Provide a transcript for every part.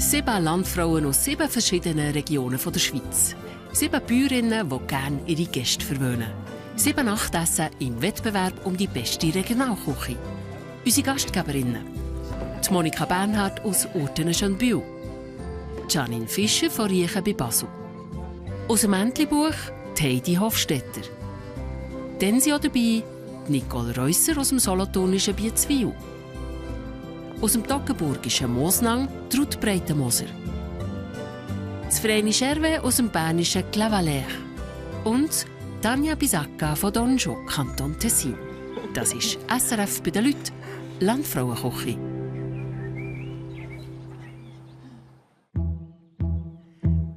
7 Landfrauen aus 7 verschiedenen Regionen der Schweiz. 7 Bäuerinnen, die gerne ihre Gäste verwöhnen. 7 Nachtessen im Wettbewerb um die beste Regionalküche. Unsere Gastgeberinnen: die Monika Bernhard aus Urtenen-Schönbühl, Janine Fischer von Riechen bei Basel. Aus dem Entlebuch die Heidi Hofstetter. Dann sind auch dabei Nicole Reusser aus dem solothurnischen Biezwil. Aus dem toggenburgischen Mosnang Ruth Breitenmoser. Das Vreni Scherwe aus dem bernischen Clavaleyres. Und Tanja Bisacca von Donjo, Kanton Tessin. Das ist SRF bei den Leuten, Landfrauenküche.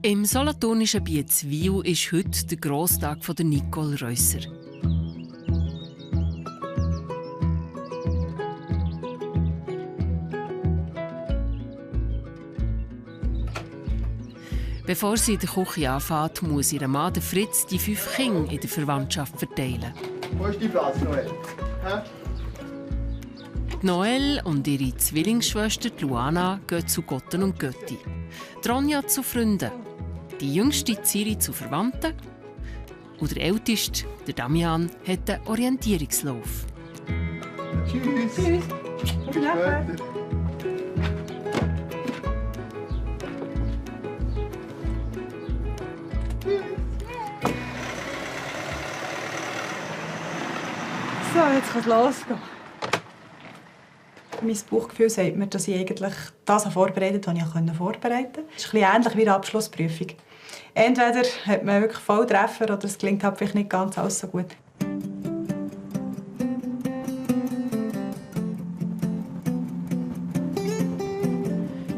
Im solothurnischen Biezwil ist heute der Grosstag von Nicole Reusser. Bevor sie in der Küche anfängt, muss ihr Mann Fritz die 5 Kinder in der Verwandtschaft verteilen. Wo ist die Platz, Noel? Noel und ihre Zwillingsschwester Luana gehen zu Gotten und Götti. Ronja zu Freunden, die jüngste Ziri zu Verwandten und der älteste, der Damian, hat einen Orientierungslauf. Tschüss. Bis später. So, jetzt kann es losgehen. Mein Bauchgefühl sagt mir, dass ich eigentlich das vorbereitet habe, was ich vorbereiten konnte. Es ist ein bisschen ähnlich wie eine Abschlussprüfung. Entweder hat man wirklich Volltreffer oder es gelingt halt vielleicht nicht ganz alles so gut.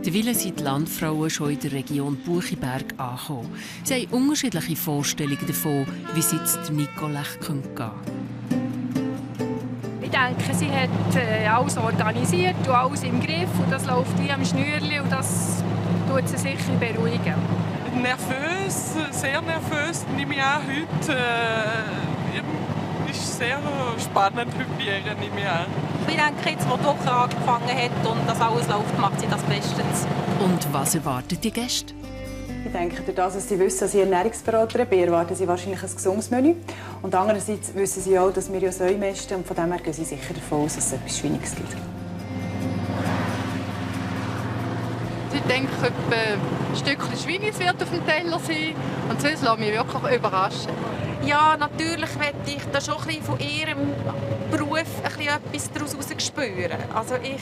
Derweil sind die Landfrauen schon in der Region Buchiberg angekommen. Sie haben unterschiedliche Vorstellungen davon, wie es jetzt Nicole gehen könnte. Ich denke, sie hat alles organisiert und alles im Griff und das läuft wie am Schnürli und das tut sie sicher beruhigen. Nervös, sehr nervös, nehme ich auch heute. Ist sehr spannend heute bei ihr, nehme ich an. Ich denke, jetzt, wo die Woche angefangen hat und das alles läuft, macht sie das bestens. Und was erwartet die Gäste? Ich denke, dadurch, dass sie wissen, dass ich Ernährungsberaterin bin, erwarten sie wahrscheinlich ein gesundes Menü. Und andererseits wissen sie auch, dass wir ja Säue mästen und von dem her gehen sie sicher davon aus, dass es etwas Schweiniges gibt. Ich denke, etwa ein Stückchen Schweines wird auf dem Teller sein. Und sonst lasse ich mich wirklich überraschen. Ja, natürlich möchte ich da schon ein bisschen von ihrem Beruf etwas daraus spüren. Also ich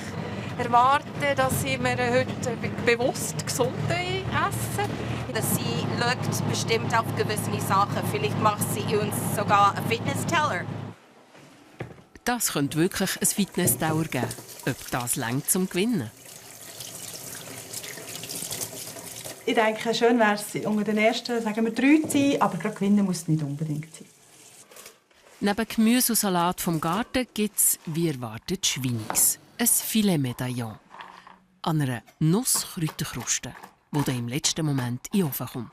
erwarte, dass sie mir heute bewusst gesund essen. Sie schaut bestimmt auf gewisse Sachen. Vielleicht macht sie uns sogar einen Fitness-Teller. Das könnte wirklich ein Fitness-Tower geben. Ob das reicht zum Gewinnen? Ich denke, schön wäre es, unter den ersten, sagen wir, 3 zu sein, aber gerade gewinnen muss es nicht unbedingt sein. Neben Gemüse und Salat vom Garten gibt es, wie erwartet, Schweiniges. Ein Filet-Medaillon. An einer Nusskräuterkruste, die dann im letzten Moment in den Ofen kommt.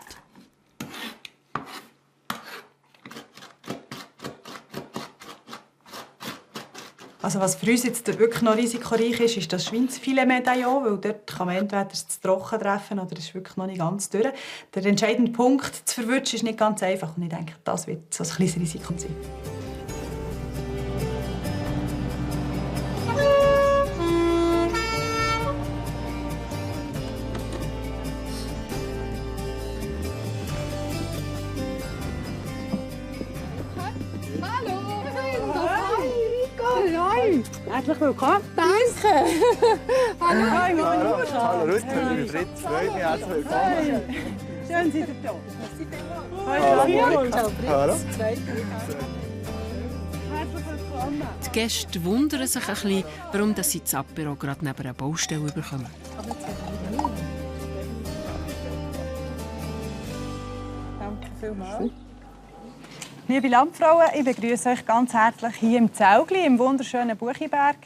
Also was für uns jetzt wirklich noch risikoreich ist, ist das Schweinsfilet-Medaillon, weil dort kann man entweder es zu trocken treffen oder es ist wirklich noch nicht ganz durch. Der entscheidende Punkt zu verwutschen ist nicht ganz einfach und ich denke, das wird so ein kleines Risiko sein. Herzlich willkommen. Danke! Hallo, Hallo Ruth, ich bin Fritz, freut mich, herzlich willkommen. Schön, seid ihr da. Hallo. Herzlich willkommen. Die Gäste wundern sich ein bisschen, warum sie das Apéro gerade neben einer Baustelle bekommen. Danke vielmals. Liebe Landfrauen, ich begrüße euch ganz herzlich hier im Zaugli, im wunderschönen Buchiberg.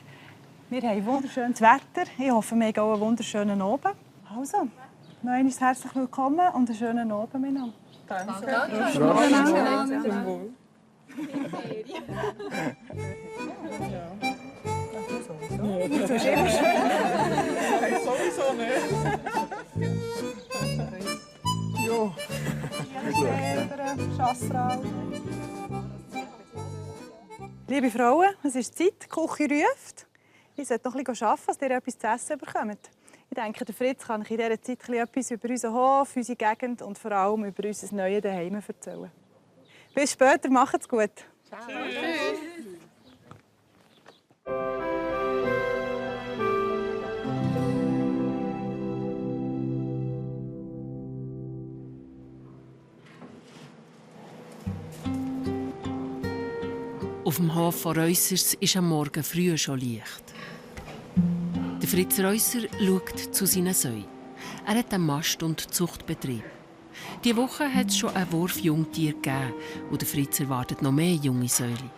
Wir haben wunderschönes Wetter. Ich hoffe, wir haben auch einen wunderschönen Abend. Also, noch einmal herzlich willkommen und einen schönen Abend miteinander. Danke. Sowieso nicht. Astral. Liebe Frauen, es ist Zeit, die Küche ruft. Ich sollte noch ein bisschen arbeiten, dass ihr etwas zu essen bekommt. Ich denke, der Fritz kann euch in dieser Zeit etwas über unseren Hof, unsere Gegend und vor allem über unser neues Zuhause erzählen. Bis später, macht's gut. Ciao. Tschüss. Auf dem Hof von Reussers ist am Morgen früh schon Licht. Der Fritz Reusser schaut zu seinen Säuen. Er hat einen Mast- und Zuchtbetrieb. Diese Woche hat es schon einen Wurf Jungtier gegeben und der Fritz erwartet noch mehr junge Säule.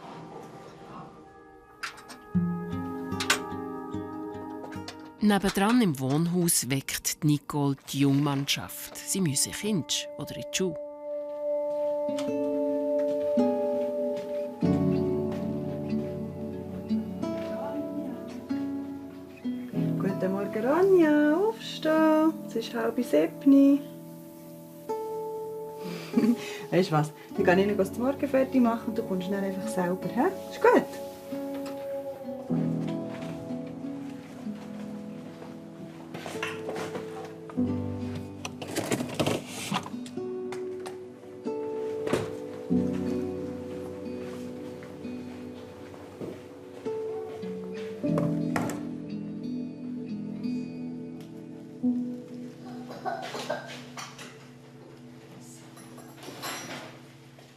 Nebendran im Wohnhaus weckt Nicole die Jungmannschaft. Sie müssen Kind oder in die Schule. Guten Morgen, Ronja. Aufstehen. Es ist 6:30. Weißt du was? Ich gehe Ihnen das Morgen fertig machen und du kommst dann einfach selber. He? Ist gut?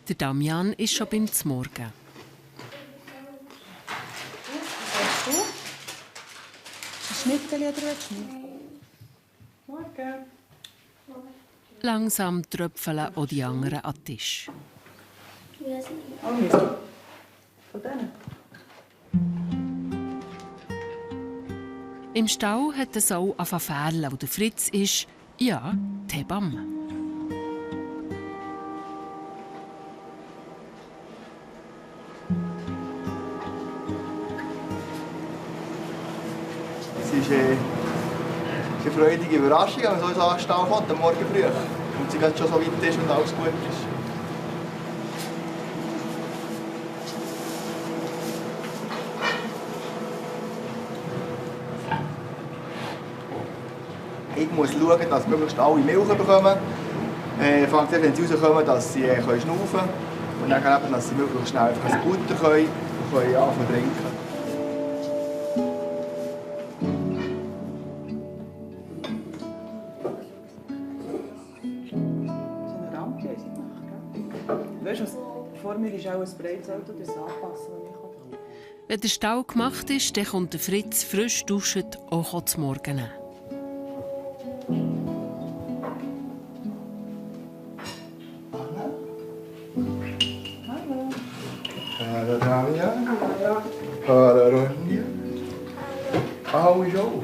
Der Damian ist schon beim Zmorgen. Was hast du? Ein Schnittchen oder willst du nicht? Morgen. Langsam tröpfeln auch die anderen an den Tisch. Von denen? Im Stall hat der Sau angefangen zu fählen, wo der Fritz ist, ja, die Hebamme. Es ist eine freudige Überraschung, wenn man so ins Anstall kommt, am Morgen früh. Und sie schon so weit ist und alles gut ist. Ich muss schauen, dass möglichst alle Milch bekommen. Fängt an, wenn sie rauskommen, dass sie schnaufen können. Und dann eben, dass sie möglichst schnell einfach ein Butter können und können anfangen zu trinken. Weißt du, vor mir ist auch ein breites Auto, das anpassen, wenn ich komme. Wenn der Stall gemacht ist, dann kommt der Fritz frisch duschend auch zum Morgen nehmen. Hallo Damian. Hallo Ronja. Hau ich auf.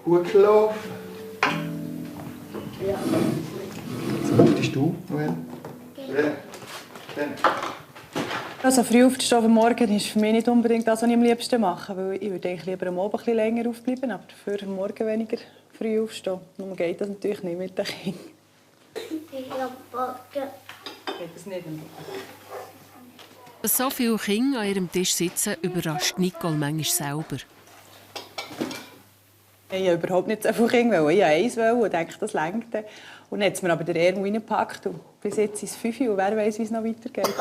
Gut gelaufen. Ja. So möchtest du, Noel? Ja. Also früh aufzustehen am Morgen ist für mich nicht unbedingt das, was ich am liebsten mache. Weil ich würde eigentlich lieber am Abend ein bisschen länger aufbleiben, aber dafür am Morgen weniger früh aufstehen. Nun geht das natürlich nicht mit den Kindern. Ich habe Bocken. Geht das nicht? Dass so viele Kinder an ihrem Tisch sitzen, überrascht Nicole manchmal selber. Ich wollte überhaupt nicht so viele Kinder. Ich wollte eins und dachte, das reicht. Und dann hat es mir aber den Ärmel reingepackt. Und bis jetzt ist es 5 Uhr und wer weiß, wie es noch weitergeht.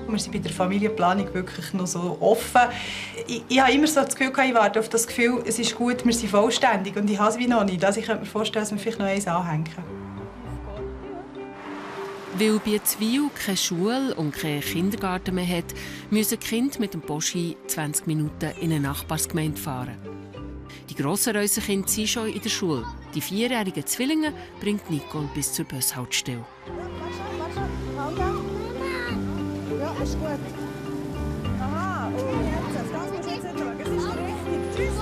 Wir sind bei der Familienplanung wirklich noch so offen. Ich habe immer so das Gefühl, ich warte auf das Gefühl, es ist gut, wir sind vollständig. Und ich habe es wie noch nicht. Also ich könnte mir vorstellen, dass wir vielleicht noch eins anhängen. Weil Biezwil keine Schule und keinen Kindergarten mehr hat, müssen die Kinder mit dem Boschi 20 Minuten in eine Nachbarsgemeinde fahren. Die grossen Reusenkinder sind schon in der Schule. Die 4-jährigen Zwillinge bringt Nicole bis zur Bushaltestelle. Ja, ist gut. Aha, und jetzt, das musst du jetzt nicht schauen. Es ist richtig. Tschüss,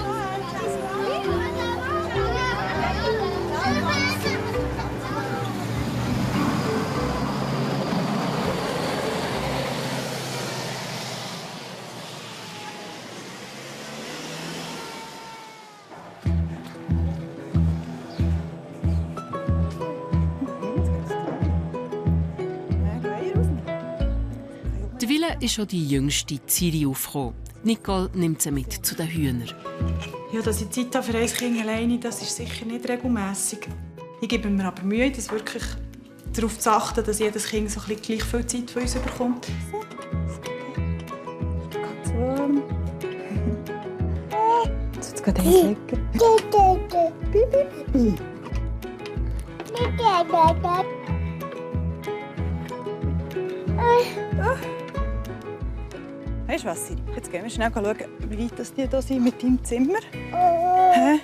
Die Wille ist schon die jüngste Ziri aufgekommen. Nicole nimmt sie mit zu den Hühnern. Ja, dass ich Zeit habe für ein Kind alleine, das ist sicher nicht regelmässig. Ich gebe mir aber Mühe, dass wirklich darauf zu achten, dass jedes Kind so gleich viel Zeit von uns bekommt. Ganz warm. Jetzt geht eins lecker. Bibi. Weißt du was, Siri? Jetzt gehen wir schnell schauen, wie weit die hier sind mit deinem Zimmer. Hä?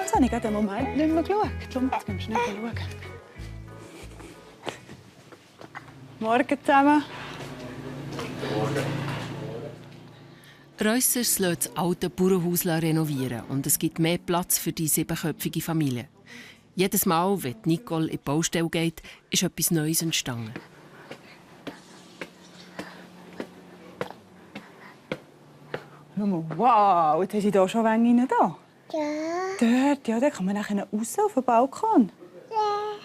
Jetzt habe ich gerade einen Moment nicht mehr geschaut. Jetzt gehen wir schnell schauen. Morgen zusammen. Reussers lässt das alte Bauernhaus renovieren und es gibt mehr Platz für die 7-köpfige Familie. Jedes Mal, wenn Nicole in die Baustelle geht, ist etwas Neues entstanden. Wow, jetzt haben sie hier schon Wänge da. Ja. Dort, ja, da kann man nachher raus auf den Balkon. Ja.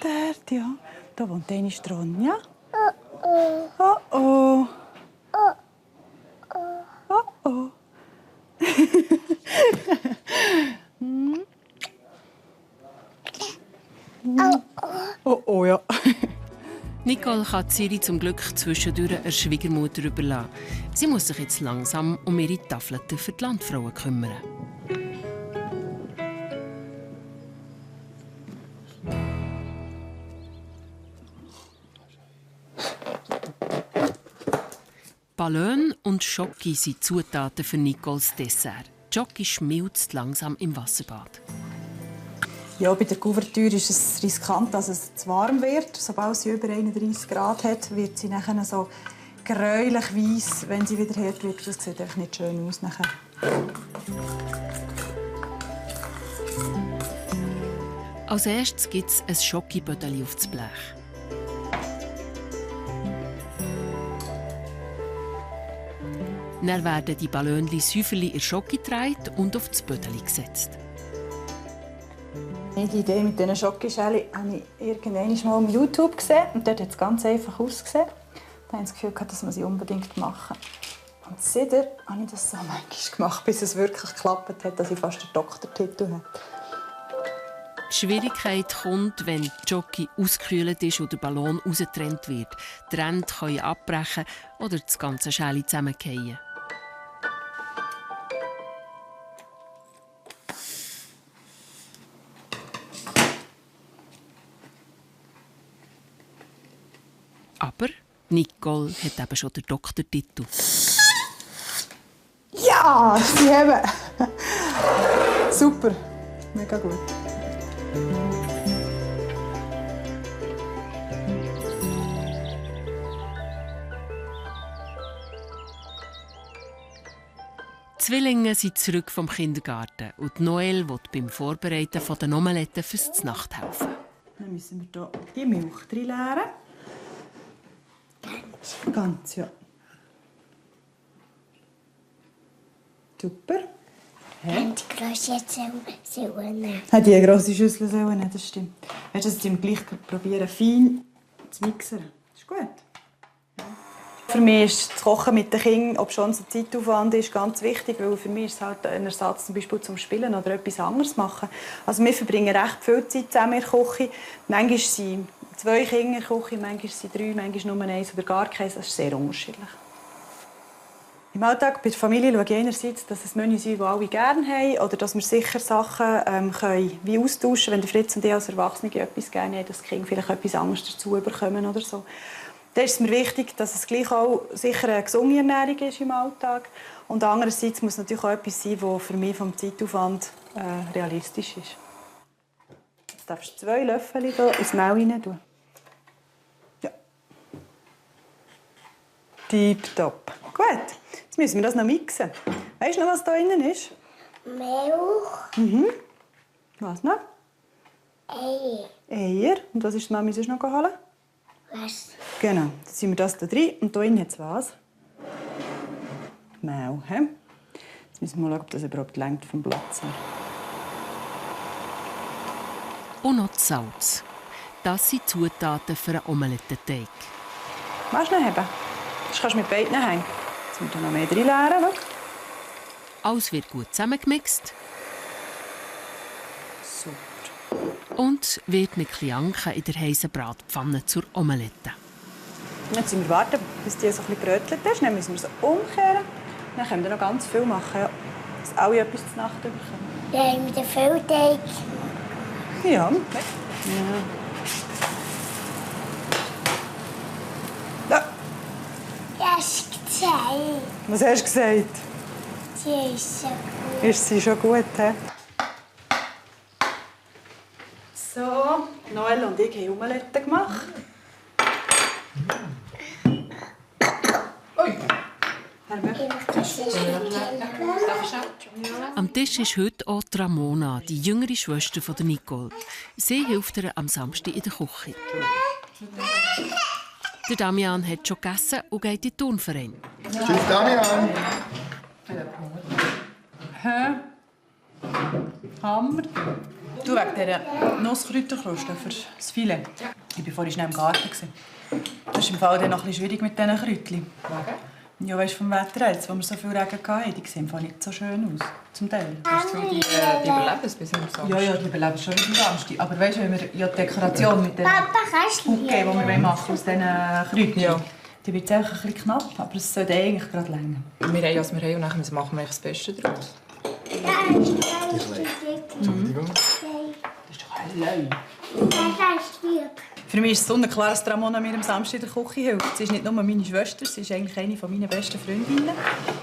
Dort, ja. Da wohnt eine Ronja. Oh oh. Oh oh. Oh oh. Oh oh, ja. Nicole kann Siri zum Glück zwischendurch der Schwiegermutter überlassen. Sie muss sich jetzt langsam um ihre Tafeln für die Landfrauen kümmern. Ballon und Schoki sind Zutaten für Nicoles Dessert. Schoki schmilzt langsam im Wasserbad. Ja, bei der Kuvertüre ist es riskant, dass es zu warm wird. Sobald sie über 31 Grad hat, wird sie nachher so gräulich weiss, wenn sie wieder hart wird. Das sieht einfach nicht schön aus nachher. Als erstes gibt es ein Schokibödeli auf das Blech. Dann werden die Ballonchen Säuferli in Schoki gedreht und auf das Bödeli gesetzt. Die Idee mit diesen Schokischälchen habe ich irgendwann mal auf YouTube gesehen. Und dort hat es ganz einfach ausgesehen. Da habe ich das Gefühl, dass man sie unbedingt machen. Und seitdem habe ich das so manchmal gemacht, bis es wirklich geklappt hat, dass ich fast den Doktortitel habe. Die Schwierigkeit kommt, wenn die Schoki ausgekühlt ist und der Ballon rausgetrennt wird. Die Ränder können abbrechen oder das ganze Schälchen zusammenfallen. Aber Nicole hat eben schon den Doktortitel. Ja, sie haben. Super, mega gut. Die Zwillinge sind zurück vom Kindergarten und Noel will beim Vorbereiten der Omeletten fürs Nacht helfen. Dann müssen wir hier die Milch reinleeren. Ganz, ja. Super. Die grosse Säule nehmen. Die grosse Schüssel nehmen, das stimmt. Weißt du, dass wir gleich probieren, fein zu mixen. Das ist gut. Für mich ist das Kochen mit den Kindern, ob schon so Zeitaufwand ist, ganz wichtig, weil für mich ist es halt ein Ersatz zum Beispiel zum Spielen oder etwas anderes machen. Also wir verbringen recht viel Zeit zusammen in der Küche. Manchmal sind 2 Kinder in der Küche, manchmal sind 3, manchmal nur 1 oder gar keins. Das ist sehr unterschiedlich. Im Alltag bei der Familie schaue ich einerseits, dass es Menüs sind, die alle gerne haben, oder dass wir sicher Sachen können wie austauschen, wenn der Fritz und ich als Erwachsene etwas gerne haben, dass die Kinder vielleicht etwas anderes dazu bekommen oder so. Da ist es mir wichtig, dass es gleich auch sicher eine gesunde Ernährung ist im Alltag. Und andererseits muss es natürlich auch etwas sein, das für mich vom Zeitaufwand realistisch ist. Jetzt darfst du 2 Löffel hier ins Mehl rein tun. Ja. Tipptopp. Gut, jetzt müssen wir das noch mixen. Weißt du noch, was da drin ist? Milch. Mhm. Was noch? Eier. Eier. Und was ist die Mami sonst noch holen? Was? Genau, jetzt sind wir das da drin. Und hier drin hat es was? Mehl. Jetzt müssen wir mal schauen, ob das überhaupt reicht vom Platz her. Und noch das Salz. Das sind Zutaten für einen Omelettenteig. Willst du noch haben? Das kannst du mit beiden hängen. Jetzt müssen wir noch mehr reinleeren. Alles wird gut zusammengemixt. Super. Und wird mit Anken in der heißen Bratpfanne zur Omelette. Jetzt müssen wir warten, bis die so ein bisschen gerötelt ist. Dann müssen wir sie umkehren. Dann können wir noch ganz viel machen, dass alle etwas zur Nacht bekommen. Ja, mit dem Feldteig. Ja. Ja. Hast du gesagt? Was hast du gesagt? Sie ist so gut. Ist sie schon gut, he? So, Noel und ich haben Omelette gemacht. Ui! Am Tisch ist heute auch Ramona, die jüngere Schwester von Nicole. Sie hilft ihr am Samstag in der Küche. Der Damian hat schon gegessen und geht in den Turnverein. Tschüss, Damian. Hä? Hammer. Du, wegen dieser Nusskräuterkruste für das Filet. Ich war vorhin schnell im Garten. Das ist im Fall dann noch ein bisschen schwierig mit diesen Kräutchen. Ja, weißt du, vom Wetter jetzt, wo wir so viel Regen hatten, die sehen nicht so schön aus. Zum Teil. Hast du die überleben bis am Samstag? Ja, die überleben schon bis am Samstag. Aber weißt du, wenn wir ja die Dekoration mit den Kuchen, die wir machen aus diesen Kräutchen, die wird einfach ein bisschen knapp, aber es sollte eigentlich gerade länger. Wir haben, was wir haben und dann machen wir das Beste daraus. Entschuldigung. Das ist doch allein. Für mich ist es unklar, dass Ramona mir am Samstag in der Küche hilft. Sie ist nicht nur meine Schwester, sie ist eigentlich eine meiner besten Freundinnen.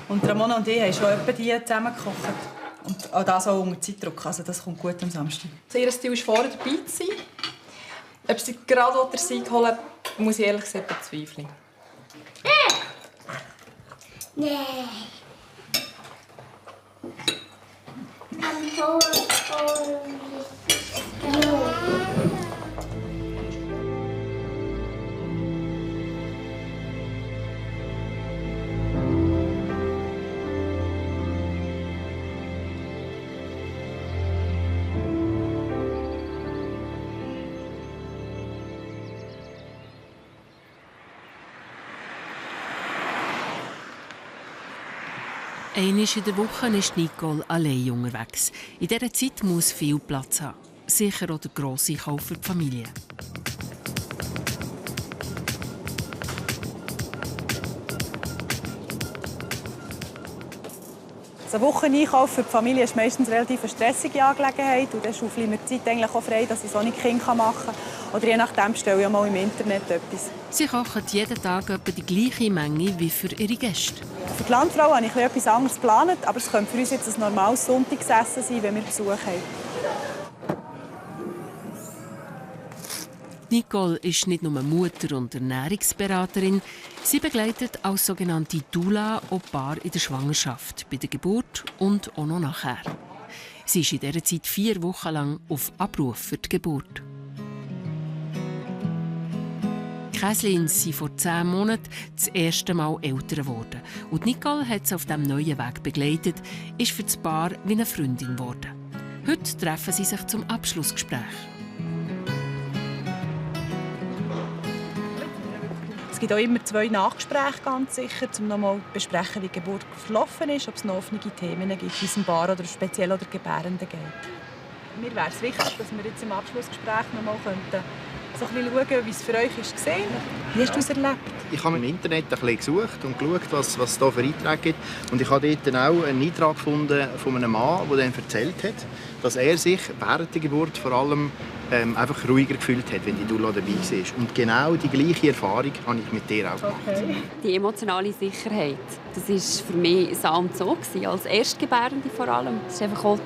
Und Ramona und ich haben schon etwa die zusammen gekocht. Und auch das auch unter Zeitdruck. Also das kommt gut am Samstag. Ihr Stil ist vorher dabei zu sein. Ob sie gerade den Sieg holen, muss ich ehrlich gesagt bezweifeln. Nein. Einmal in der Woche ist Nicole allein unterwegs. In dieser Zeit muss viel Platz haben. Sicher auch der grosse Kauf für die Familie. So eine Wocheneinkauf für die Familie ist meistens eine relativ stressige Angelegenheit. Und dann schaufel ich mir die Zeit eigentlich auch frei, dass ich so nicht Kinder machen kann. Oder je nachdem stelle ich auch mal im Internet etwas. Sie kochen jeden Tag etwa die gleiche Menge wie für ihre Gäste. Für die Landfrau habe ich etwas anderes geplant, aber es könnte für uns jetzt ein normales Sonntagsessen sein, wenn wir Besuch haben. Nicole ist nicht nur Mutter und Ernährungsberaterin, sie begleitet als sogenannte Doula auch Paar in der Schwangerschaft, bei der Geburt und auch noch nachher. Sie ist in dieser Zeit 4 Wochen lang auf Abruf für die Geburt. Die Käslins sind vor 10 Monaten das erste Mal Eltern geworden. Und Nicole hat sie auf diesem neuen Weg begleitet, ist für das Paar wie eine Freundin geworden. Heute treffen sie sich zum Abschlussgespräch. Es gibt auch immer 2 Nachgespräche, ganz sicher, um noch mal zu besprechen, wie die Geburt verlaufen ist, ob es noch offene Themen gibt, wie es im Paar oder speziell oder Gebärenden geht. Mir wäre es wichtig, dass wir jetzt im Abschlussgespräch noch mal so ein bisschen schauen, wie es für euch ist gesehen. Wie hast du es erlebt? Ich habe im Internet ein bisschen gesucht und geschaut, was es da für Einträge gibt. Und ich habe dort auch einen Eintrag gefunden von einem Mann, der dann erzählt hat, dass er sich während der Geburt vor allem einfach ruhiger gefühlt hat, wenn die Doula dabei war. Und genau die gleiche Erfahrung habe ich mit dir auch gemacht. Okay. Die emotionale Sicherheit, das war für mich so und so, als Erstgebärende vor allem. Das ist einfach auch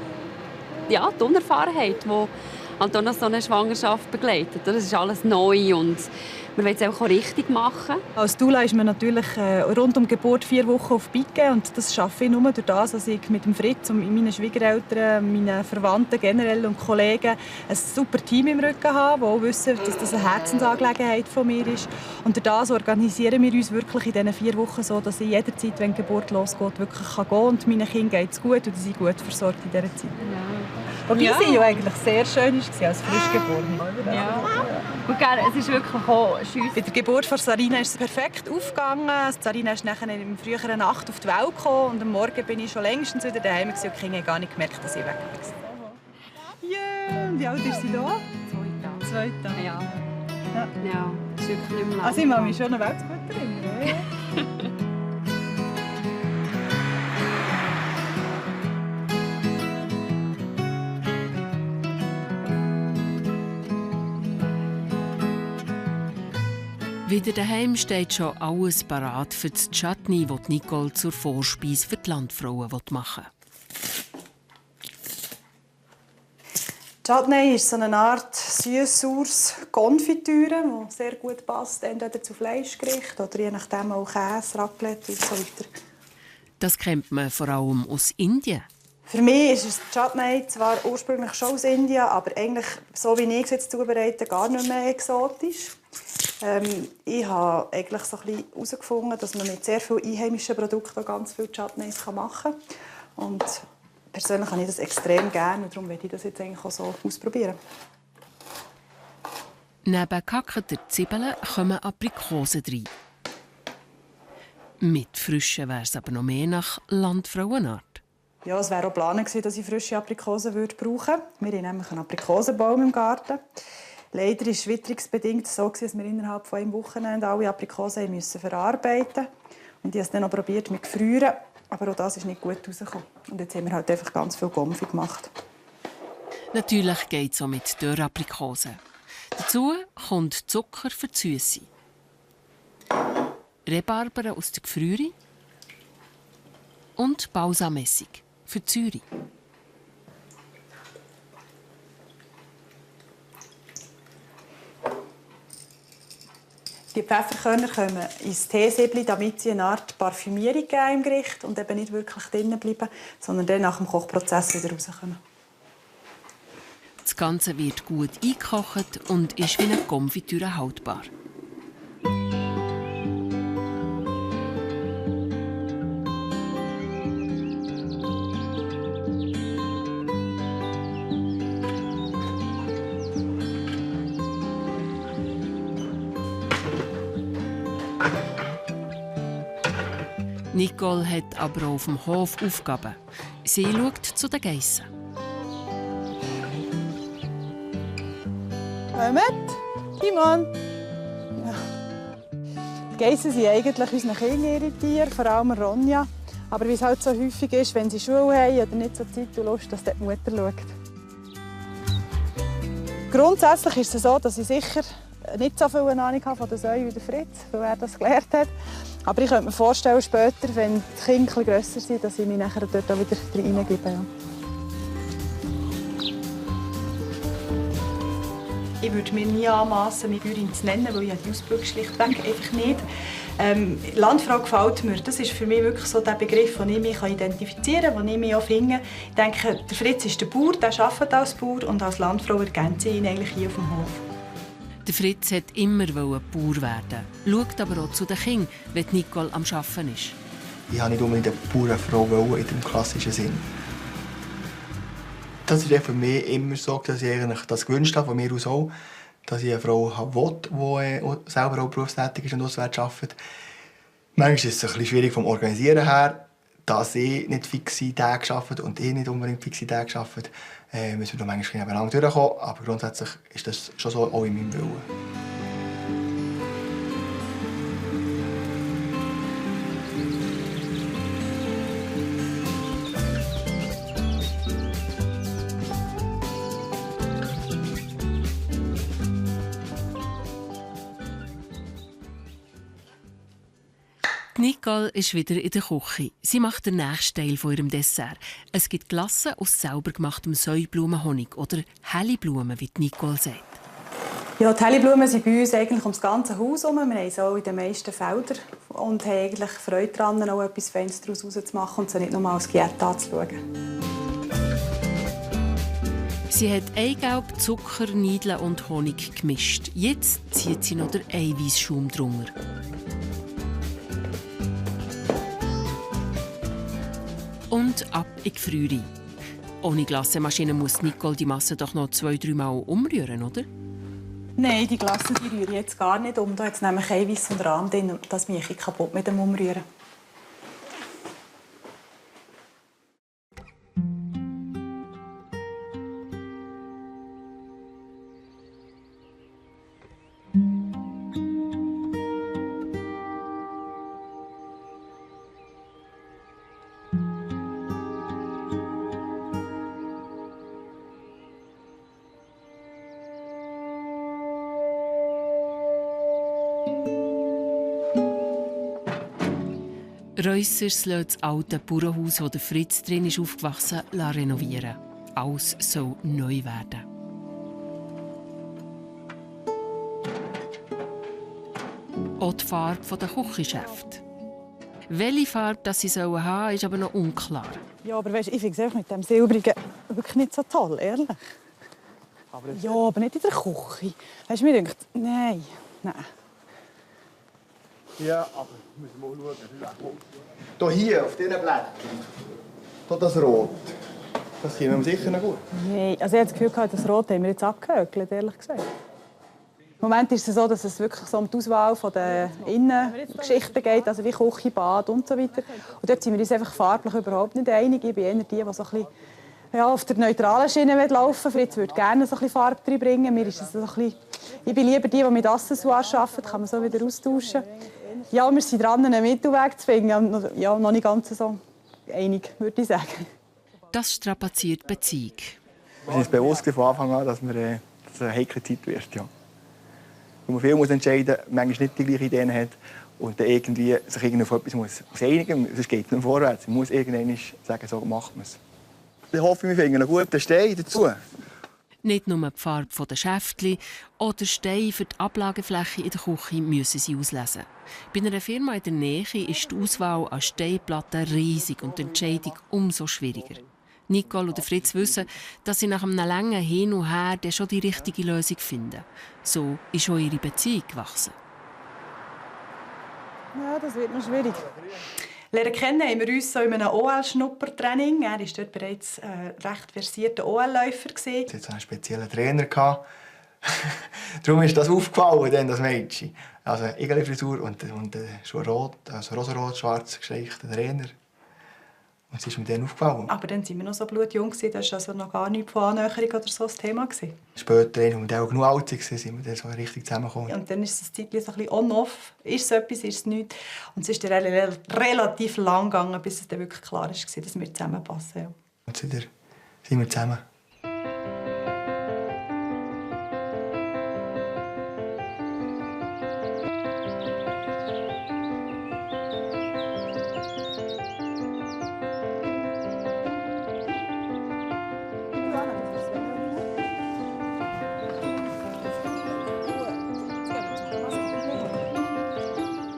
die Unerfahrenheit, die halt auch noch so eine Schwangerschaft begleitet. Das ist alles neu und wir wollen es auch richtig machen. Als Doula ist man natürlich rund um die Geburt 4 Wochen auf Pike und das schaffe ich nur durch das, dass ich mit dem Fritz und meinen Schwiegereltern, meinen Verwandten generell und Kollegen ein super Team im Rücken habe, die auch wissen, dass das eine Herzensangelegenheit von mir ist. Und durch das organisieren wir uns wirklich in diesen 4 Wochen so, dass ich jederzeit, wenn die Geburt losgeht, wirklich gehen kann und meinen Kindern geht es gut und sie sind gut versorgt in dieser Zeit. Wobei sie ja eigentlich sehr schön war als Frischgeborene. Ja. Und es ist wirklich auch schön. Bei der Geburt von Sarina ist es perfekt aufgegangen. Sarina ist nachher in der früheren Nacht auf die Welt gekommen und am Morgen bin ich schon längstens wieder daheim und die Kinder haben gar nicht gemerkt, dass ich weg bin. Yeah. Und wie alt ist sie da? 2 Tage. 2 Tage. Ja. Ja, das ist wirklich nicht mehr lang. Also ich mache mich schon eine Weltgutterin. Ja. Wieder daheim steht schon alles parat für das Chutney, das Nicole zur Vorspeise für die Landfrauen machen will. Chutney ist so eine Art süß-saures Konfitüre, die sehr gut passt, entweder zu Fleischgericht oder je nachdem auch Käse, Raclette und so weiter. Das kennt man vor allem aus Indien. Für mich ist das Chutney zwar ursprünglich schon aus Indien, aber eigentlich, so wie ich es jetzt zubereite, gar nicht mehr exotisch. Ich habe eigentlich so ein bisschen herausgefunden, dass man mit sehr vielen einheimischen Produkten ganz viele Chutneys machen kann. Und persönlich habe ich das extrem gerne und darum werde ich das jetzt eigentlich auch so ausprobieren. Neben gehackten Zwiebeln kommen Aprikosen rein. Mit frischen wäre es aber noch mehr nach Landfrauenart. Ja, es wäre auch geplant gewesen, dass ich frische Aprikosen brauchen würde. Wir haben nämlich einen Aprikosenbaum im Garten. Leider war es witterungsbedingt so, dass wir innerhalb von einem Wochenende alle Aprikosen verarbeiten mussten. Und ich habe es dann noch probiert mit Gefrieren, aber auch das ist nicht gut rausgekommen. Und jetzt haben wir halt einfach ganz viel Konfi gemacht. Natürlich geht es auch mit Dörraprikosen. Dazu kommt Zucker für die Süße, Rhabarber aus der Gefriere und Balsamessig für die Säure. Die Pfefferkörner kommen ins Teesiebli, damit sie eine Art Parfümierung geben im Gericht und eben nicht wirklich drinnen bleiben, sondern dann nach dem Kochprozess wieder rauskommen. Das Ganze wird gut eingekocht und ist wie eine Konfitüre haltbar. Nicole hat aber auch auf dem Hof Aufgaben. Sie schaut zu den Geissen. Kommt, Timon! Ja. Die Geissen sind eigentlich unsere Kinder ihre Tiere, vor allem Ronja. Aber wie es halt so häufig ist, wenn sie Schule haben oder nicht so Zeit und Lust, dass die Mutter schaut. Grundsätzlich ist es so, dass ich sicher nicht so viel Ahnung habe von der Säue wie der Fritz, weil er das gelernt hat. Aber ich könnte mir vorstellen, später, wenn die Kinder etwas grösser sind, dass ich mich nachher dort auch wieder reingebe. Ja. Ich würde mir nie anmassen, mich Bäuerin zu nennen, weil ich die Ausbildung schlichtweg einfach nicht. Landfrau gefällt mir. Das ist für mich wirklich so der Begriff, den ich mich identifizieren kann, den ich mich auch finde. Ich denke, der Fritz ist der Bauer, der arbeitet als Bauer und als Landfrau ergänze ich ihn eigentlich hier auf dem Hof. Der Fritz wollte immer Bauer werden, schaut aber auch zu den Kindern, wenn Nicole am Arbeiten ist. Ich wollte nicht unbedingt eine Bauernfrau in dem klassischen Sinn. Das ist für mich immer so, dass ich das gewünscht habe, von mir aus auch, dass ich eine Frau habe, die selber auch berufstätig ist und auswärts arbeitet. Manchmal ist es ein bisschen schwierig vom Organisieren her, dass ich nicht fixe Tage arbeite und ich nicht unbedingt fixe Tage arbeite. Müssen wir manchmal nebeneinander durchkommen, aber grundsätzlich ist das schon so auch in meinem Willen. Nicole ist wieder in der Küche. Sie macht den nächsten Teil von ihrem Dessert. Es gibt Glasse aus selber gemachtem Säublumenhonig oder Helliblumen, wie Nicole sagt. Ja, die Helliblumen sind bei uns eigentlich um das ganze Haus herum. Wir haben sie auch in den meisten Feldern und haben eigentlich Freude daran, auch etwas Feines daraus rauszumachen und sie nicht nur als Giette anzuschauen. Sie hat Eigelb, Zucker, Niedeln und Honig gemischt. Jetzt zieht sie noch den Eiweißschaum drunter. Und ab in die Gefriere. Ohne Glassemaschine muss Nicole die Masse doch noch 2-3 Mal umrühren, oder? Nein, die Glasse die rühre ich jetzt gar nicht um. Da hat es nämlich Eiweiß und Rahm drin und das mache ich kaputt mit dem Umrühren. Reussers lässt das alte Bauernhaus, wo der Fritz drin ist aufgewachsen, renovieren. Alles soll neu werden. Auch die Farbe der Küchengeschäfte. Welche Farbe das sie haben sollen, ist aber noch unklar. Ja, aber weißt, ich finde es mit dem Silbrigen wirklich nicht so toll, ehrlich. Aber nicht in der Küche. Weißt du, mir denkt, nein. Ja, aber müssen wir mal schauen. Hier, auf diesen Blättern. Hier das Rot. Das kommt mir sicher noch gut. Nein, also ich habe das Gefühl, das Rot haben wir jetzt abgehökelt, ehrlich gesagt. Im Moment ist es so, dass es wirklich so um die Auswahl der Innengeschichten geht, also wie Küche, Bad und so weiter. Und dort sind wir uns einfach farblich überhaupt nicht einig. Ich bin eher die so ein bisschen auf der neutralen Schiene laufen. Fritz würde gerne so ein bisschen Farbe reinbringen. Mir ist es so ein bisschen... Ich bin lieber die mit Accessoires arbeiten, kann man so wieder austauschen. Ja, wir sind dran, einen Mittelweg zu finden. Ja, noch nicht ganz so einig, würde ich sagen. Das strapaziert die Beziehung. Wir sind uns bewusst von Anfang an, dass es eine heikle Zeit wird. Ja. Wo man viel muss entscheiden muss, manchmal nicht die gleichen Ideen hat und dann irgendwie sich irgendwie auf etwas muss einigen muss. Sonst geht es nicht vorwärts. Man muss irgendwann sagen, so macht man es. Ich hoffe, wir finden einen guten Stein dazu. Nicht nur die Farbe der Schäftchen oder Steine für die Ablagefläche in der Küche müssen sie auslesen. Bei einer Firma in der Nähe ist die Auswahl an Steinplatten riesig und die Entscheidung umso schwieriger. Nicole und Fritz wissen, dass sie nach einem langen Hin und Her schon die richtige Lösung finden. So ist auch ihre Beziehung gewachsen. Ja, das wird noch schwierig. Lernen kennen haben wir uns so in einem OL-Schnuppertraining. Er war dort bereits recht versierter OL-Läufer. Er hatte einen speziellen Trainer. Darum ist das aufgefallen, das Mädchen. Also Igeli-Frisur und schon rot, also rosarot, schwarz gestreichter Trainer. Und es ist mir dann aufgefallen. Aber dann waren wir noch so blutjung, das war also noch gar nicht von Annäherung oder so das Thema. Später, als wir auch genug alt waren, sind wir dann so richtig zusammengekommen. Und dann ist es Zeitchen so ein bisschen on-off. Ist es etwas, ist es nichts. Und es ist dann relativ lang gegangen, bis es dann wirklich klar war, dass wir zusammenpassen. Ja. Und seitdem sind wir zusammen.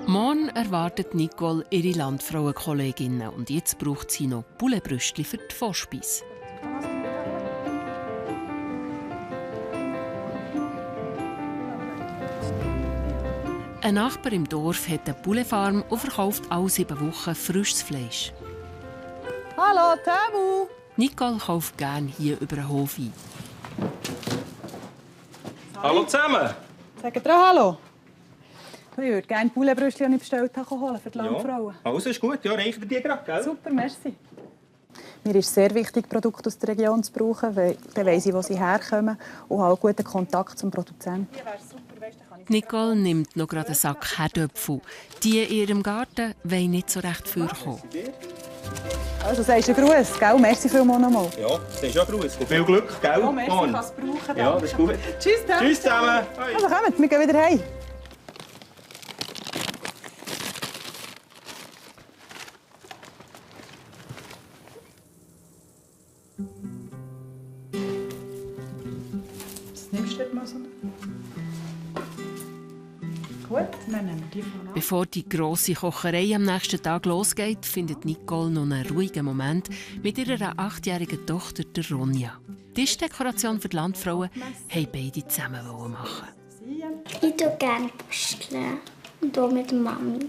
Morgen erwartet Nicole ihre Landfrauenkolleginnen und jetzt braucht sie noch Pouletbrüstchen für die Vorspeise. Ein Nachbar im Dorf hat eine Pouletfarm und verkauft alle 7 Wochen frisches Fleisch. Hallo, Tamu! Nicole kauft gerne hier über den Hof ein. Hallo zusammen! Sagt ihr Hallo? Ich würde gerne Pouletbrüstchen, die ich bestellt habe, holen für die Landfrauen. Ja, alles ist gut. Ja, reicht dir die gerade, gell? Super, merci. Mir ist es sehr wichtig, Produkte aus der Region zu brauchen, weil dann weiss ich, wo sie herkommen und habe auch guten Kontakt zum Produzenten. Nicole nimmt noch gerade einen Sack Herdöpfel. Die in ihrem Garten wollen nicht so recht vorkommen. Also sagst du einen Gruß, gell? Merci vielmals nochmal. Ja, das ist ja ein Gruß. Viel Glück, gell? Ja, merci, ich kann es brauchen. Ja, das ist gut. Tschüss zusammen. Tschüss zusammen. Also kommt, wir gehen wieder heim. Was nimmst du dort mal so? Gut, dann nehmen wir die von an. Bevor die grosse Kocherei am nächsten Tag losgeht, findet Nicole noch einen ruhigen Moment mit ihrer 8-jährigen Tochter, der Ronja. Die Tischdekoration für die Landfrauen wollten beide zusammen machen. Ich tue gerne basteln. Und auch mit der Mami.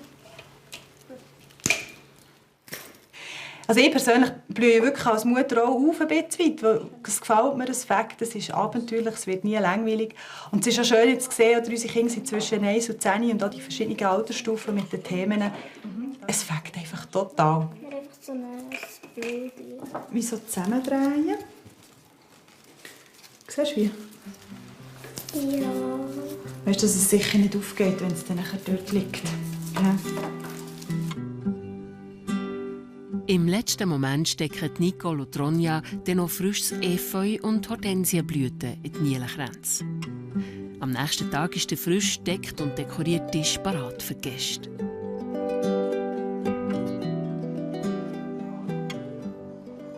Also ich persönlich blühe wirklich als Mutter auch auf ein bisschen weit. Das gefällt mir, das Fakt. Das ist abenteuerlich, es wird nie langweilig. Und es ist auch schön jetzt zu sehen, dass unsere Kinder sind zwischen 1 und 10 und auch die verschiedenen Altersstufen mit den Themen. Es fängt einfach total. Einfach so ein Bild. Wie so zusammendrehen. Siehst du wie? Ja. Weißt du, dass es sicher nicht aufgeht, wenn es dann nachher dort liegt. Ja. Im letzten Moment stecken Nicole und Ronja dann noch frisches Efeu und Hortensienblüten in die Nielenkränze. Am nächsten Tag ist der frisch gedeckt und dekorierte Tisch parat für die Gäste.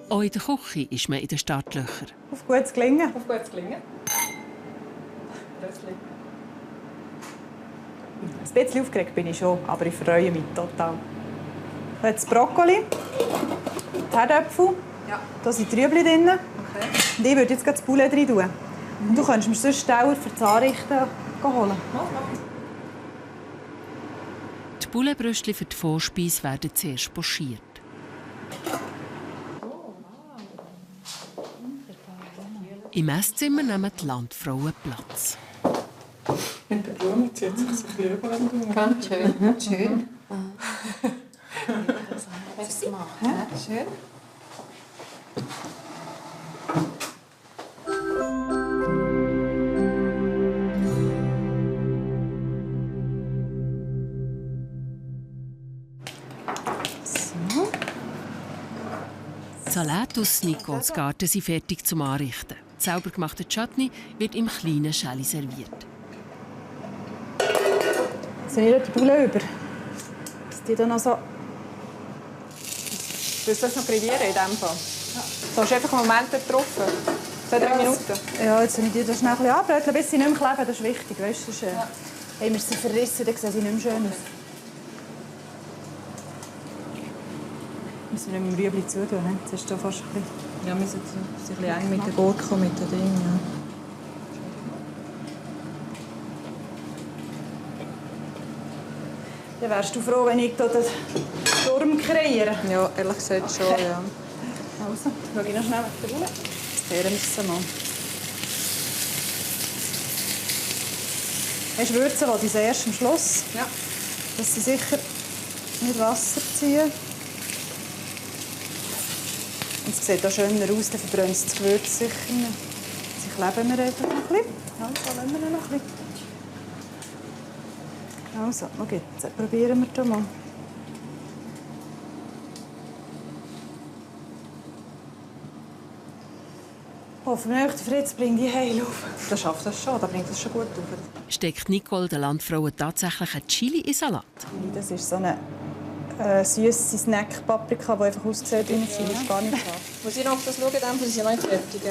Auch in der Küche ist man in den Startlöchern. Auf gutes Gelingen. Auf gutes Gelingen. Ein bisschen aufgeregt bin ich schon, aber ich freue mich total. Jetzt Brokkoli, die Herdöpfel, da sind Trübli drin. Okay. Und ich würde jetzt das Poulet rein tun. Und du könntest mir sonst Teller für das Anrichten holen. Die Pouletbröstchen für die Vorspeise werden zuerst pochiert. Im Esszimmer nehmen die Landfrauen Platz. In der Blume zieht sich ein bisschen über. Ganz schön. Schön. Schön. So. Die Salate aus Nicoles Garten sind fertig zum Anrichten. Die sauber gemachte Chutney wird im kleinen Schälli serviert. Sind nicht die Bulle über? Dass die dann noch so... Willst du das noch grillieren in diesem Fall? Ja. Du hast einfach einen Moment getroffen. 2-3 Minuten. Ja, jetzt muss ich die da schnell ein bisschen anbröteln, bis sie nicht mehr kleben. Das ist wichtig, weißt du? Sonst, haben wir sie verrissen, dann sehen sie nicht mehr schön aus. Müssen wir nicht mit dem Rüebli zutun, ne? Jetzt ist da fast ein bisschen... Ja, wir sind ein bisschen eng mit der Gurke und mit den Dingen. Ja. Dann wärst du froh, wenn ich hier den Sturm kreiere. Ja, ehrlich gesagt schon, ja. Also, schaue ich noch schnell mit der Bulle. Das Teeren müssen wir mal. Hast du Würzen, die du erst am Schluss? Ja. Dass sie sicher mit Wasser ziehen. Und es sieht auch schöner aus, dann verbrennt das Gewürz sicher nicht. Sie kleben wir einfach noch ein bisschen. Also, lassen wir noch ein bisschen. Also, okay, jetzt probieren wir das mal. Hoffentlich, der Fritz bringt die heil auf. Das schafft das schon, da bringt das schon gut auf. Steckt Nicole den Landfrauen tatsächlich ein Chili in Salat? Das ist so eine süße Snack-Paprika, die einfach aussieht wie ein Chili. Das ist gar nicht klar. Muss ich noch auf das schauen, dann sind sie noch nicht fertig.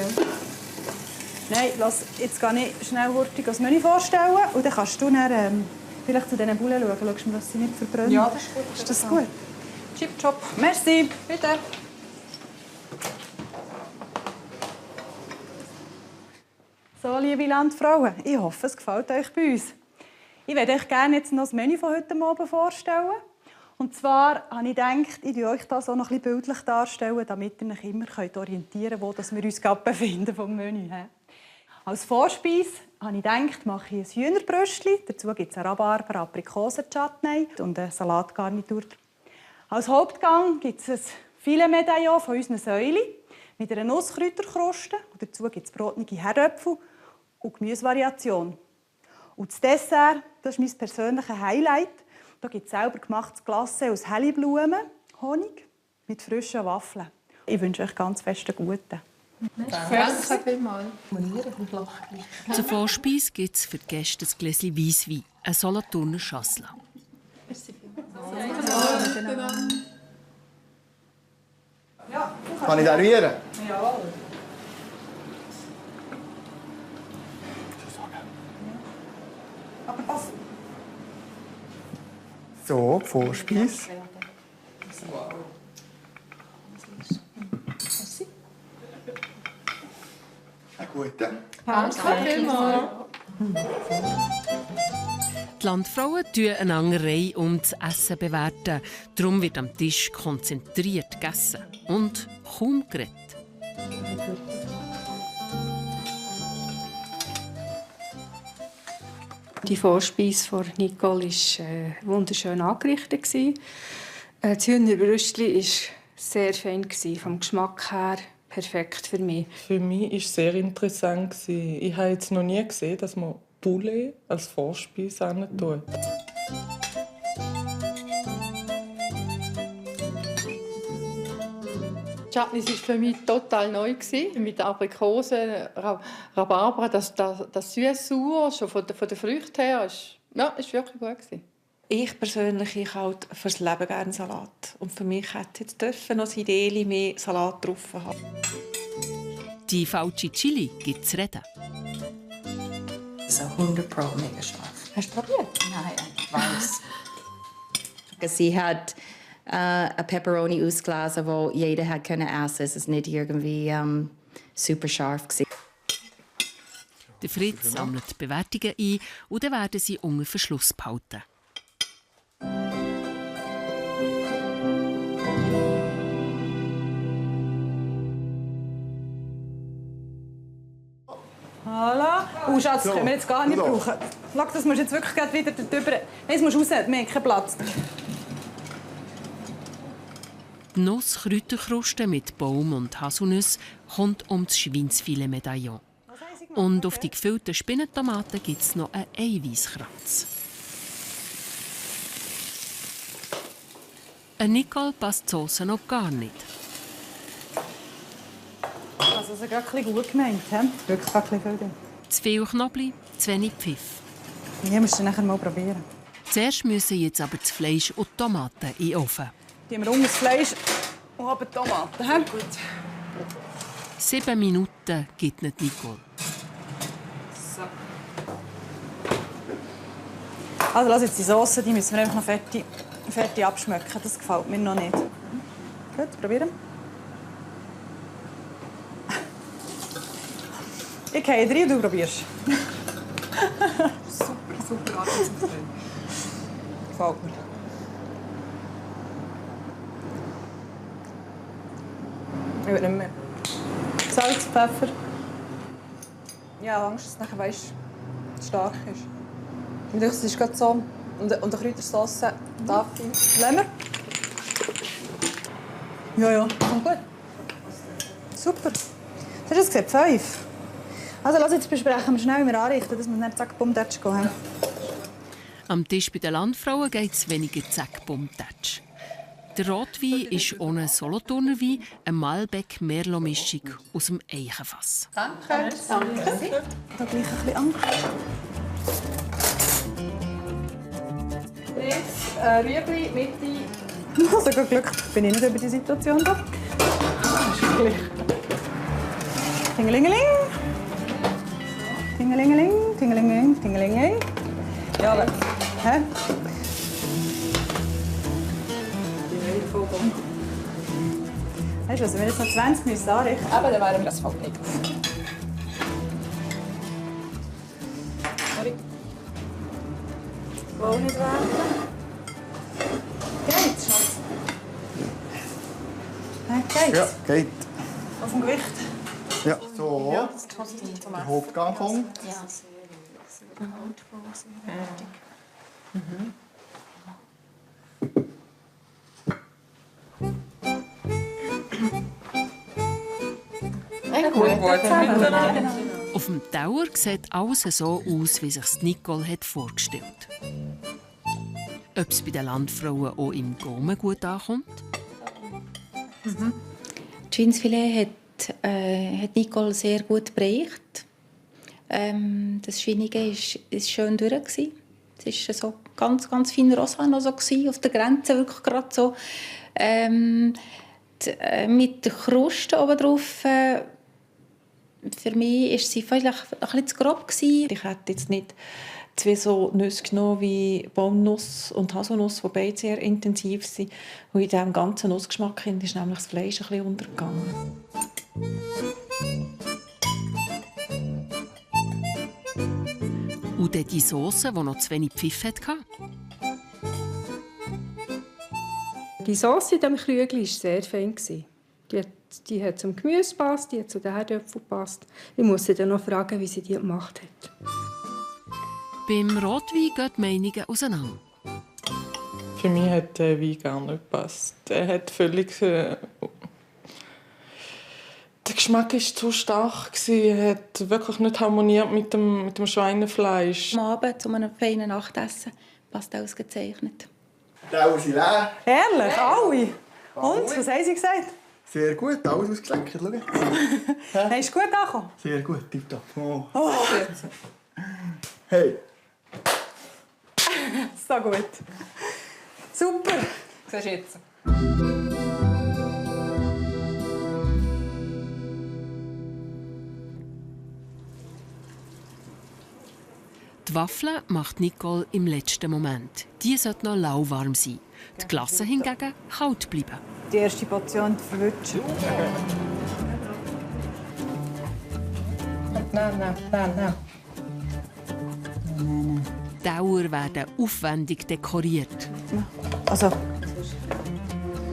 Nein, lass, jetzt gehe ich schnell hurtig das Menü vorstellen und dann kannst du dann, vielleicht zu diesen Bullen schauen. Schaust du mal, dass sie nicht verbrennen? Ja, das ist gut. Ist das gut? Chip-chop. Merci. Bitte. So, liebe Landfrauen, ich hoffe, es gefällt euch bei uns. Ich würde euch gerne jetzt noch das Menü von heute Abend vorstellen. Und zwar habe ich gedacht, ich euch das auch noch ein bisschen bildlich darstellen, damit ihr euch immer orientieren könnt, wo wir uns gerade befinden vom Menü. Als Vorspeise habe ich gedacht, mache ich ein Hühnerbröstchen. Dazu gibt es eine Rhabarber-Aprikosen-Chutney und eine Salatgarnitur. Als Hauptgang gibt es ein Filetmedaillon von unseren Säulen mit einer Nusskräuterkruste. Dazu gibt es bratene Herdöpfel und Gemüsevariation. Und das Dessert, das ist mein persönliches Highlight. Da gibt es selber gemachtes Glacé aus Helliblumen, Honig mit frischen Waffeln. Ich wünsche euch ganz fest einen guten. Danke vielmals. Zur Vorspeise gibt es für die Gäste ein Gläschen Weisswein, eine Solothurner Chasselas. Kann ich servieren? Ja. Aber pass. So, Vorspeise. Einen guten. Danke vielmals. Die Die Landfrauen bewerten einander Reihe um das Essen. Darum wird am Tisch konzentriert gegessen und kaum geredet. Die Vorspeise von Nicole war wunderschön angerichtet. Das Hühnerbrüstchen war sehr fein, vom Geschmack her perfekt für mich. Für mich war es sehr interessant. Ich habe jetzt noch nie gesehen, dass man Poulet als Vorspeise tut. Die Chutney war für mich total neu. Mit Aprikosen, Rhabarber, das süß-sauer, schon von der Früchte her, ist wirklich gut. Ich persönlich ich halt fürs Leben gerne Salat. Und für mich hätte jetzt dürfen noch das Idee mehr Salat drauf haben. Die falsche Chili gibt es reden. So 100% mega scharf. Hast du probiert? Nein, ich weiß. Sie hat ein Pepperoni ausgelassen, wo jeder hat können essen. Es ist nicht irgendwie super scharf gewesen. Der Fritz sammelt Bewertungen ein und dann werden sie unter Verschluss behalten. Voilà. Oh Schatz, das können wir jetzt gar nicht brauchen. Schau, das musst du jetzt wirklich wieder drüber... Nein, das musst du raus, wir haben keinen Platz. Die Nuss-Kräuterkruste mit Baum und Haselnuss kommt um das Schweinsfilet-Medaillon. Und auf die gefüllten Spinnentomaten gibt es noch einen Eiweißkranz. Nicole passt die Sauce noch gar nicht. Also, das ist gerade ein bisschen gut gemeint. He? Wirklich ein bisschen viel. Zu viel Knoblauch, zu wenig Pfiff. Ja, musst du nachher mal probieren. Zuerst müssen jetzt aber das Fleisch und die Tomaten in den Ofen. Die wir unten das Fleisch und oben die Tomaten. He? Gut. 7 Minuten gibt nicht Nicole. So. Also, lass jetzt die Sauce, die müssen wir einfach noch fertig abschmecken. Das gefällt mir noch nicht. Gut, probieren. Ich gehe rein und du probierst. Super Arbeitsumfeld. Gefällt mir. Ich will nicht mehr. Salz, Pfeffer. Ja, Angst, dass es nachher stark ist. Ich denke, es ist gerade so. Und eine Kräutersauce darf ich. Lassen wir? Ja, kommt gut. Super. Hast du das gesehen? 5. Also, lass jetzt besprechen wir schnell, wie wir anrichten, dass wir nicht zack, bumm, tatsch gehen. Am Tisch bei den Landfrauen geht es weniger zack, bumm, tatsch. Der Rotwein ist ohne Solothurner Wein eine Malbec-Merlot-Mischung aus dem Eichenfass. Danke. Danke. Da gleich ein bisschen Angst. Links, Rüebli, Mitte. Also, gut Glück, bin ich nicht über die Situation da. Tingelingeling. Tingelingeling, tingelingeling, tingelingeling. Ja, aber... Hä? Weißt du was, wenn wir jetzt noch 20 Minuten anrichten... Aber dann wären wir das Fakt nicht. Sorry. Wohl nicht warten. Geht's, Schatz? Geht's? Ja, geht. Auf dem Gewicht? Ja, so. Ja, der Hauptgang kommt. Ja. Auf dem Tower sieht alles so aus, wie sich Nicole hat vorgestellt hat. Ob es bei den Landfrauen auch im Gaumen gut ankommt? Mhm. Das Schweinsfilet hat Nicole sehr gut bereicht. Das Schweinige war schön durch. Es war so ganz, ganz feiner Rossano so auf der Grenze, wirklich gerade so. Mit der Kruste oben drauf, für mich war sie vielleicht ein bisschen zu grob. Ich hätte jetzt nicht zwei so Nüsse genommen wie Baumnuss und Haselnuss, die beide sehr intensiv sind. Und in diesem ganzen Nussgeschmack ist nämlich das Fleisch ein bisschen untergegangen. Und dann die Sauce, die noch zu wenig Pfiff hatte? Die Sauce in diesem Krügel war sehr fein. Die hat zum Gemüse gepasst, die hat zu den Herdöpfeln gepasst. Ich muss sie dann noch fragen, wie sie die gemacht hat. Beim Rotwein gehen die Meinungen auseinander. Für mich hat der Wein gar nicht gepasst. Er hat völlig... der Geschmack war zu stark. Er hat wirklich nicht harmoniert mit dem Schweinefleisch. Am Abend zu einem feinen Nachtessen passt ausgezeichnet. Die Augen sind leer. Ehrlich? Alle? Und? Was haben sie gesagt? Sehr gut, alles ausgelenkt. Schau. Hast du gut angekommen? Sehr gut, tipptopp. Oh. Oh. Hey. So gut. Super. Siehst du jetzt? Die Waffeln macht Nicole im letzten Moment. Die sollten noch lauwarm sein. Die Glasse hingegen kalt bleiben. Die erste Portion verwutschen. Nein. Die Dauer werden aufwendig dekoriert. Also,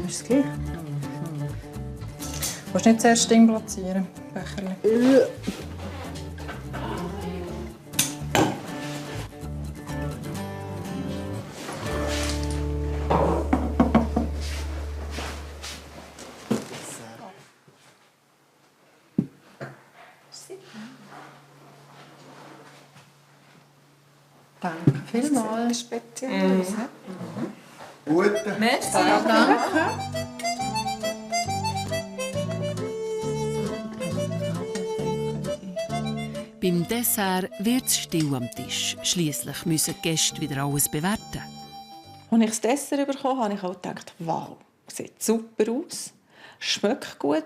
ist es gleich? Du musst nicht zuerst Ding platzieren, Becherli. Danke vielmals. Speziell. Gute. Merci. Danke. Beim Dessert wird es still am Tisch. Schliesslich müssen die Gäste wieder alles bewerten. Als ich das Dessert bekommen habe, habe ich auch gedacht, wow, sieht super aus, schmeckt gut.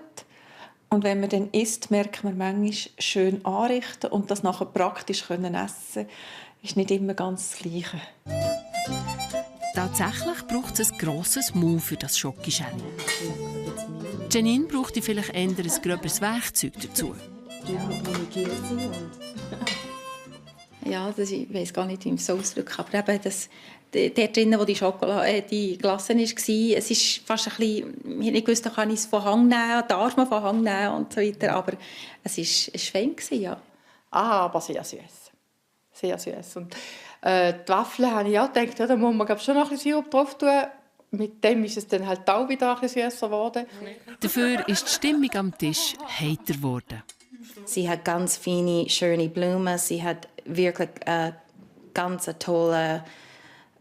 Und wenn man dann isst, merkt man manchmal schön anrichten und das nachher praktisch essen ist nicht immer ganz das Gleiche. Tatsächlich braucht es ein grosses Maul für das Schokischäli. Janine braucht vielleicht eher ein gröberes Werkzeug dazu. Ja, ich weiß gar nicht, wie ich es ausdrücken, aber eben dort drinnen, wo die Glasse war, es ist fast ein bisschen, ich habe nicht gewusst, da kann ich es von Hang nehmen, darf man von Hang nehmen und so weiter, aber es war fein, ja. Aber sehr süß. Sehr süß. Und die Waffeln habe ich auch gedacht, da muss man schon noch ein bisschen Sirup drauf tun. Mit dem ist es dann halt auch wieder ein bisschen süßer geworden. Dafür ist die Stimmung am Tisch heiter geworden. Sie hat ganz feine, schöne Blumen. Sie hat wirklich einen ganz tollen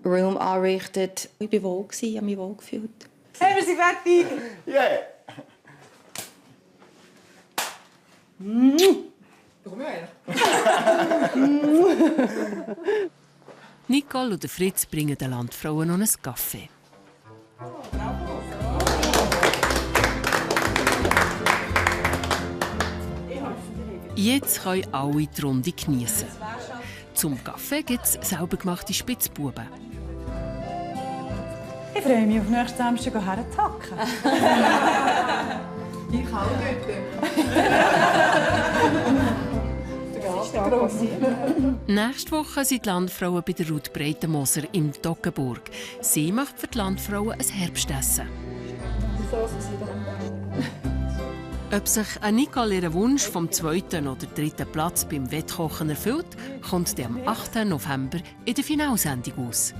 Raum angerichtet. Ich war wohl, ich habe mich wohl gefühlt. Hey, wir sind fertig! Yeah! Nicole und Fritz bringen den Landfrauen noch einen Kaffee. Jetzt können alle die Runde geniessen. Zum Kaffee gibt es selber gemachte Spitzbuben. Ich freue mich auf nächsten Samstag herzuhacken. Ich auch Nächste Woche sind die Landfrauen bei der Ruth Breitenmoser im Toggenburg. Sie macht für die Landfrauen ein Herbstessen. Ob sich Nicole ihren Wunsch vom 2. oder 3. Platz beim Wettkochen erfüllt, kommt am 8. November in der Finalsendung aus.